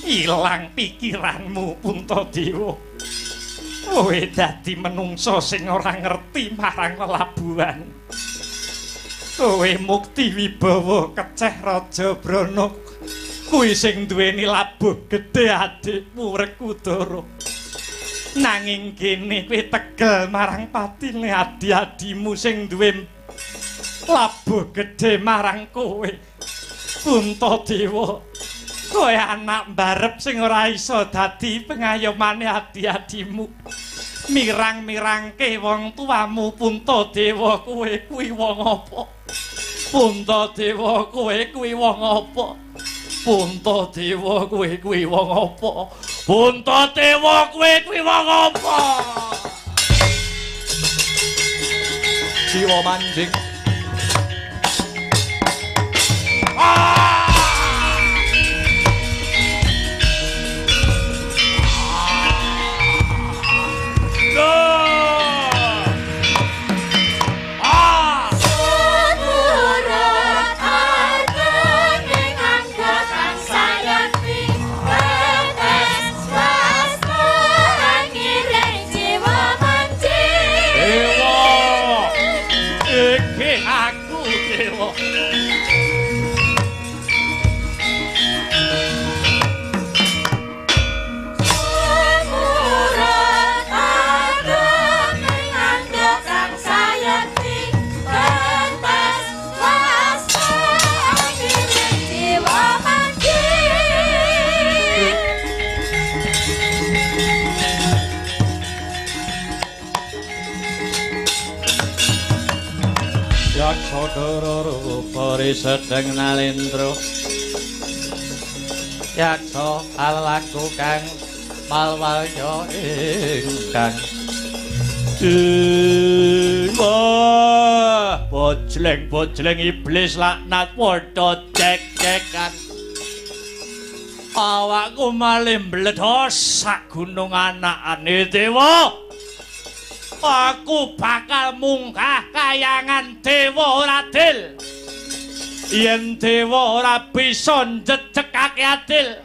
ilang pikiranmu Puntadewa, kowe dadi menungso sing ora ngerti marang lelabuhan, kowe mukti wibawa keceh Raja Brana, kuwi sing duweni labuh gedhe adikmu Werkudara. Nanging kene kowe tegel marang patine adi-adimu sing duwe labuh gedhe marang kowe. Puntadewa, kowe anak mbarep sing ora iso dadi pengayomane adi-adimu. Mirang-mirangke wong tuamu Puntadewa, kowe kuwi wong apa? Puntadewa, kowe kuwi wong apa? Puntadewa, kowe kuwi wong apa? Puntadewa, kowe kuwi wong apa? Jiwa manjing. Aku dewa. Yaksa rupa risedeng nalendra yaksa alaku kang malwalya ingkang wah bojleng-bojleng iblis laknat padha cek-cekan awakku malih mbledhos sak gunung anakane dewa. Aku bakal munggah kayangan dewa ora adil. Yen dewa ora bisa njejekake adil,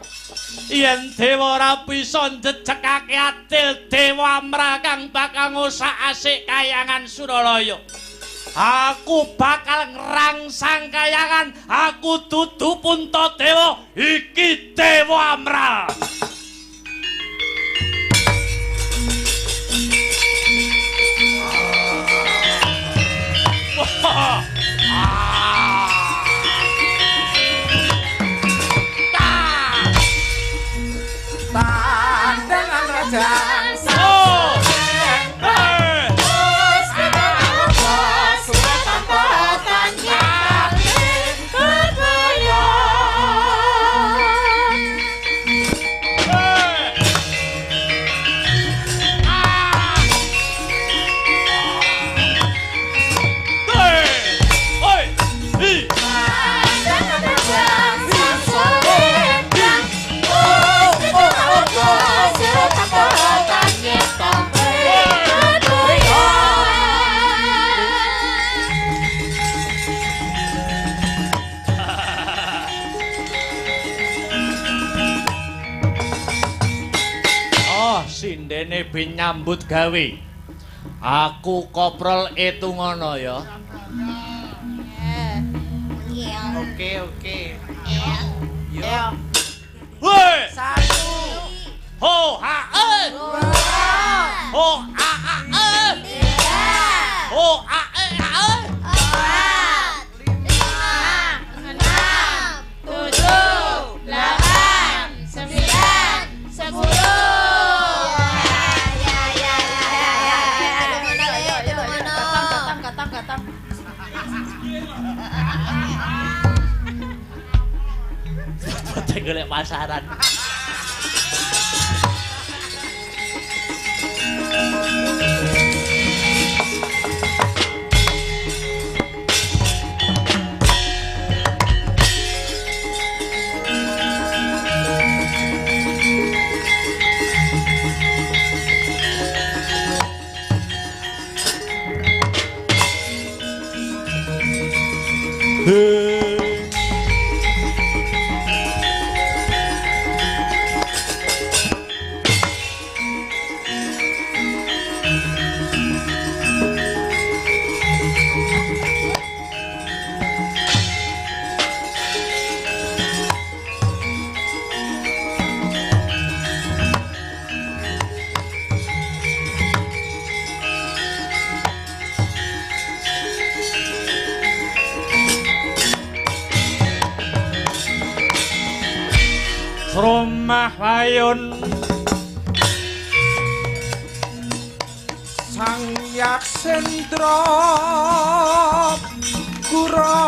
yen dewa ora bisa njejekake adil, dewa amra kang bakal ngusak-asik kayangan Suralaya. Aku bakal ngrangsang kayangan, aku dudu Puntadewa, iki dewa amra. Tandangan rajang sindene ben nyambut gawe. Aku koprol etungono ya. Oke, oke. Yo. Woi. Satu. Ho ha e. Ho a a e. Ho a e a e. 4, 5, 6, 7, 8, 9, 10. Golek pasaran. Rumah wayun Sang Yaksendra kura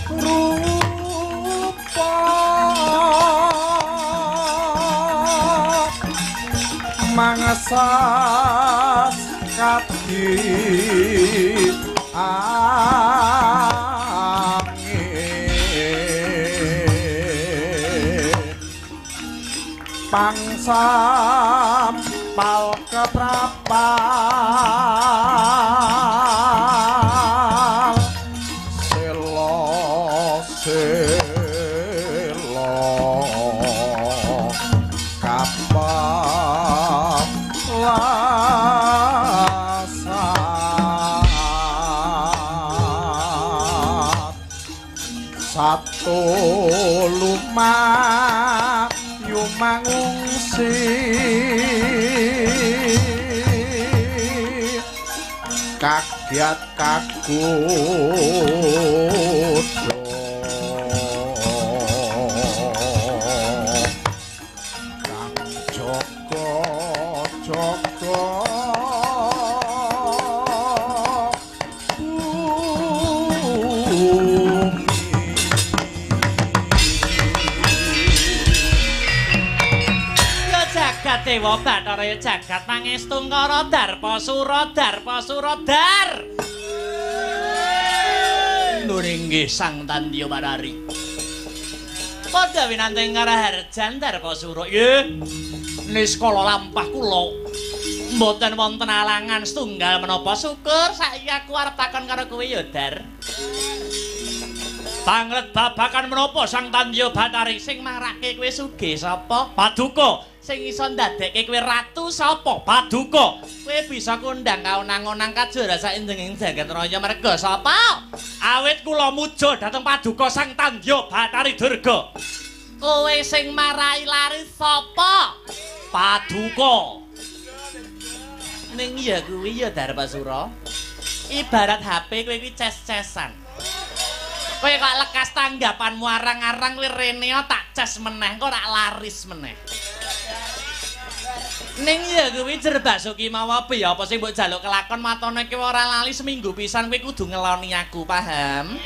rupa mangasas kadi pangsam pal keprapal selo selo kapal lasat satu lumah mangungsi kagiat kagodha kang jaga jaga Dewa Bathara jagat pangestu Ngara Darpa Sura Darpa Sura Dar. Nur inggih Sang Tandya Bathari. Padha winanting karaharjan Darpa Sura. Nggih. Niskala lampah kula mboten wonten alangan setunggal menapa syukur saiki aku arep takon karo kowe ya Dar. Panglet babakan menapa Sang Tandya Bathari sing marake kowe sugih sapa? Paduka. Sing iso ndadekke kowe ratu sapa? Paduka. Kowe bisa kondang kaonang-onang kajora saindenging jagat raya merga sapa? Awit kula muja dhateng Paduka Sang Tandya Bathari Durga. Kowe sing marai laris sapa? Paduka. Ning ya kuwi ya Darpasura. Ibarat HP kowe kuwi ces-cesan. Kowe kok lekas tanggapanmu arang-arang kowe rene tak ces meneh kok ora laris meneh. Ning ya kuwi Jer Basuki mawa piye apa sing mbok jaluk kelakon matone ki ora lali seminggu pisan kowe kudu ngeloni aku, paham?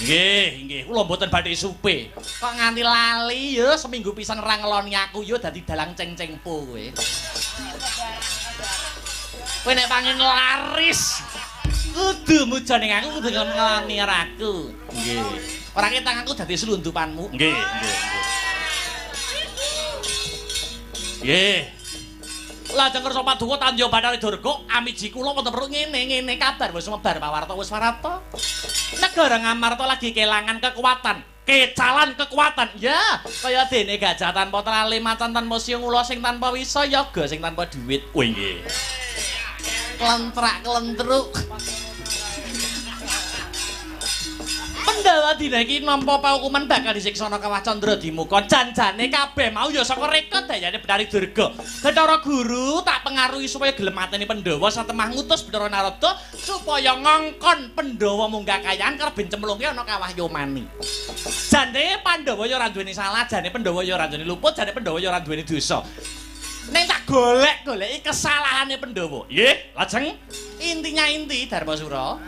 Nggih, nggih, kula mboten badhe supe. Kok nganti lali ya seminggu pisan ora ngeloni aku ya dadi dalang ceng-cengpo kowe. Kowe nek pangin laris kudu muja ning aku kudu ngeloni karo aku. Nggih. Ora ketang aku dadi selundupanmu. Nggih, nggih, nggih. Lajeng kersa Paduka Tandya Bathari Durga amiji kula wonten perlu ngene-ngene kabar wis sumebar pawarta wis warata. Negara Ngamarta lagi kelangan kekuatan, kecalan kekuatan. Ya, kaya dene gajah tanpa trale, macan tanpa siung, ula sing tanpa wisa, yoga sing tanpa duit. Kuwi nggih. Klentrak klentruk. Pandhawa dina iki nampa paukuman bakal disiksa ana Kawah Candra Dimuka. Janjane kabeh mau ya saka reka dayane Bathari Durga. Bathara Guru tak pengaruhi supaya gelem mateni Pandhawa satemah ngutus Bathara Narada supaya ngongkon Pandhawa munggah kayangan karo ben cemplungke ana Kawah Yomani. Jane Pandhawa ya ora duweni salah, jane Pandhawa ya ora duweni luput, jane Pandhawa ya ora duweni dosa. Ning tak golek-goleki kesalahane Pandhawa. Nggih, lajeng intinya inti Darpasura.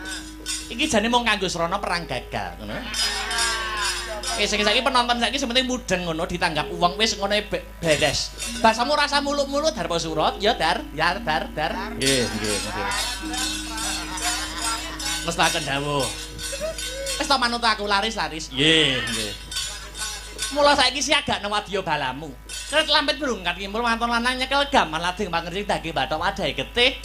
Iki jane mung kanggo srana perang gagal ngono. Wis sing saiki penonton saiki sing penting mudeng ngono ditanggap wong wis ngono beres. Basamu rasa muluk-muluk Darpasura ya Dar, ya Dar, Dar. Nggih, nggih, nggih. Mestaken dawuh. Wis to manut aku laris-laris. Nggih, nggih. Mula saiki siagakno wadya balamu. Kret lampit brungkat kimpul wanton lanang nyekel gaman lading pangersi daging bathok wadahe getih.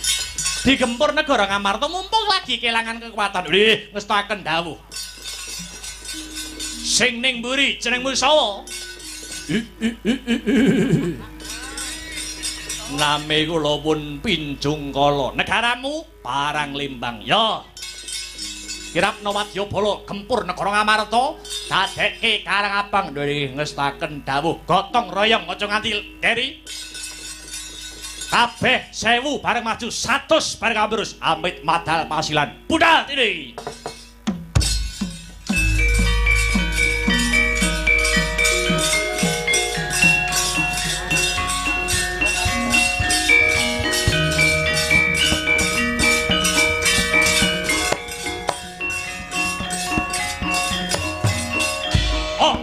Digempur negara Ngamarta mumpung lagi kelangan kekuatan. Nggih, ngestaken dawuh. Sing ning mburi jenengmu sapa? Name kula pun Pinjungkala. Negaramu Parang Limbang. Ya. Kirapna wadya bala gempur negara Ngamarta dadekke Karang Abang. Nggih, ngestaken dawuh gotong royong aja nganti keri. Kabeh 1000 bareng maju 100 bareng ambrus amit madal pasilan budal tini. Oh.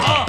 Oh!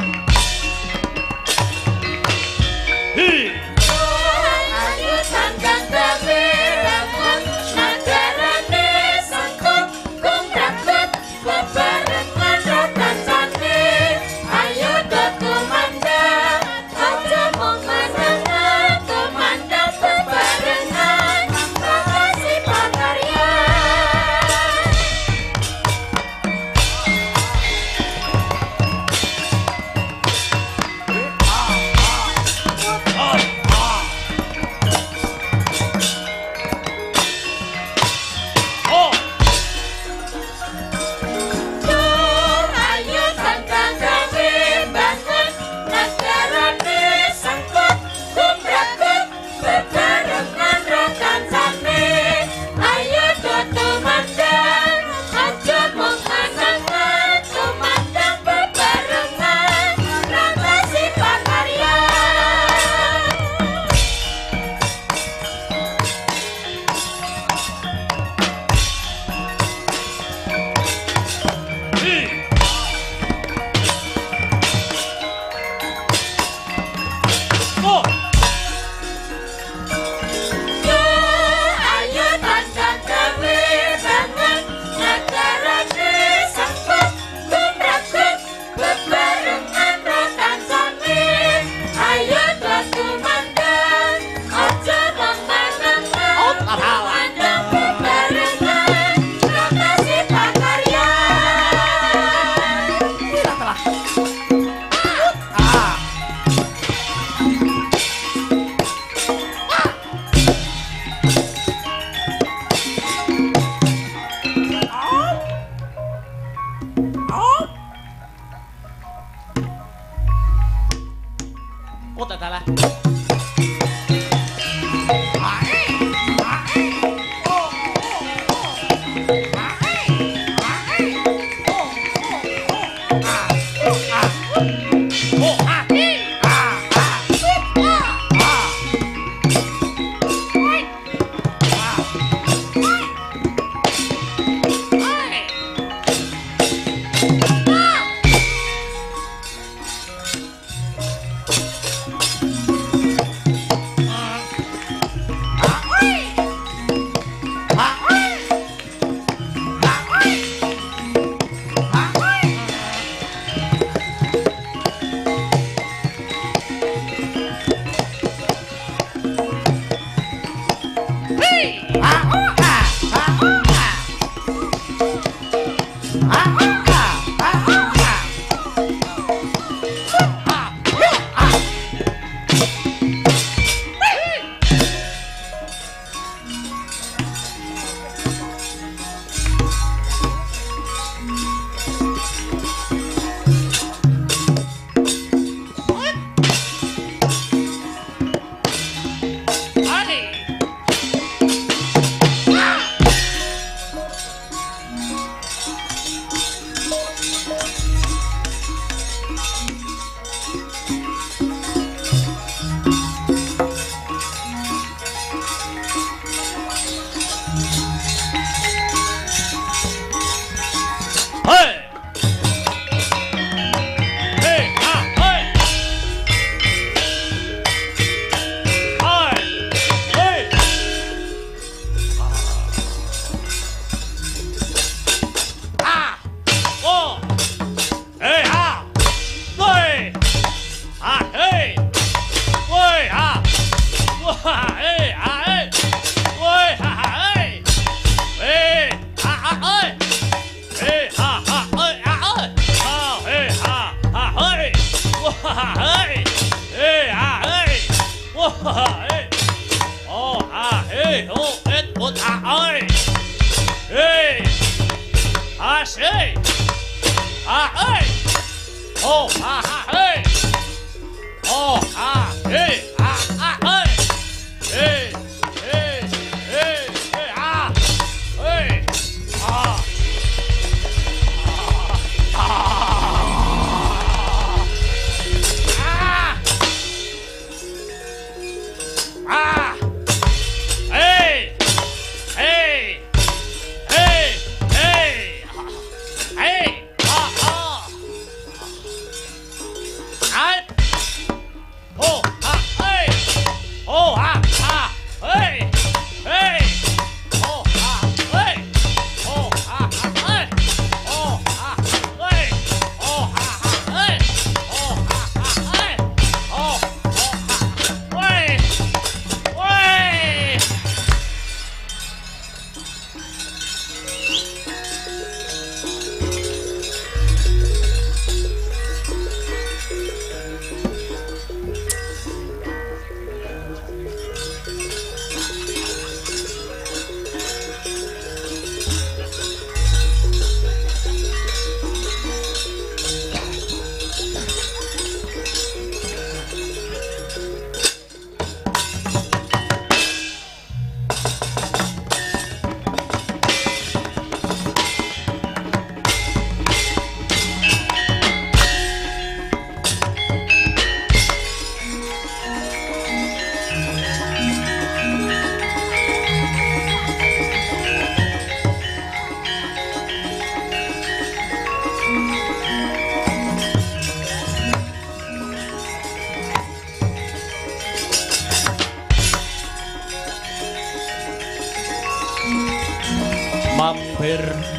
Mampir